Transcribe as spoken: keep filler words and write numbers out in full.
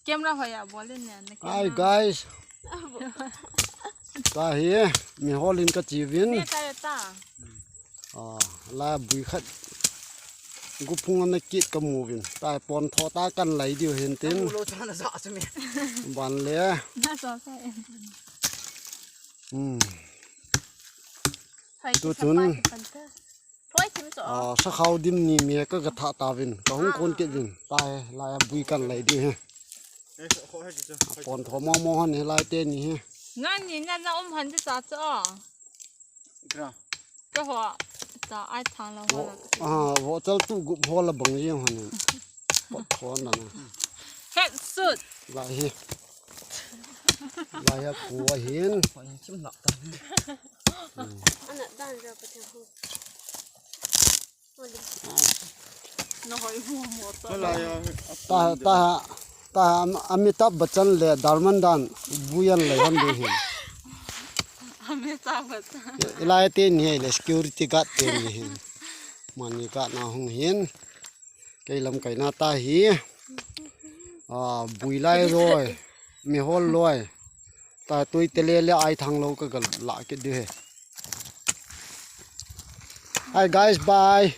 Camera hoiya bol le ne, na camera. Hi guys. Tahi, mi holin ka chiuvin. Ne ka ta. Ah, la bui khat. Guphung ana kit ka mu uvin. Tahi pon tho ta kan lai diu hin tin. Mu lo cha na sa su mi. Ban le. Na sa sa. Hmm. Hai tu chun. Thoi thim cho. Ah, sakhao dim ni me ka ga tha ta vin. Ka hung kon kit vin. Tahi, la bui kan lai diu he. Pon tho mo mo han he lai te ni he. Ngan ni na na um han cha cho. Gra. Ka ho. Ta ai thang la ho la. Ah, vo chal tu gup ho la bang ye han. Pot tho na na. Het sut. La hi. La ya ku a hin. Chim la ta. Ana dan ja pa thang. Ta, ta, ta, Amitabh Bachchan le Dharmendra buiyan le han de hin. Amitabh Bachchan. Ilai te ni le security guard te ni hin. Mani ka na hung hin. Kei lamkai na tahi. Ah, bui lai loi. Mi hol loi. Tahi tui te le le ai thang lo ka ga la kit diu he. Hi guys, bye.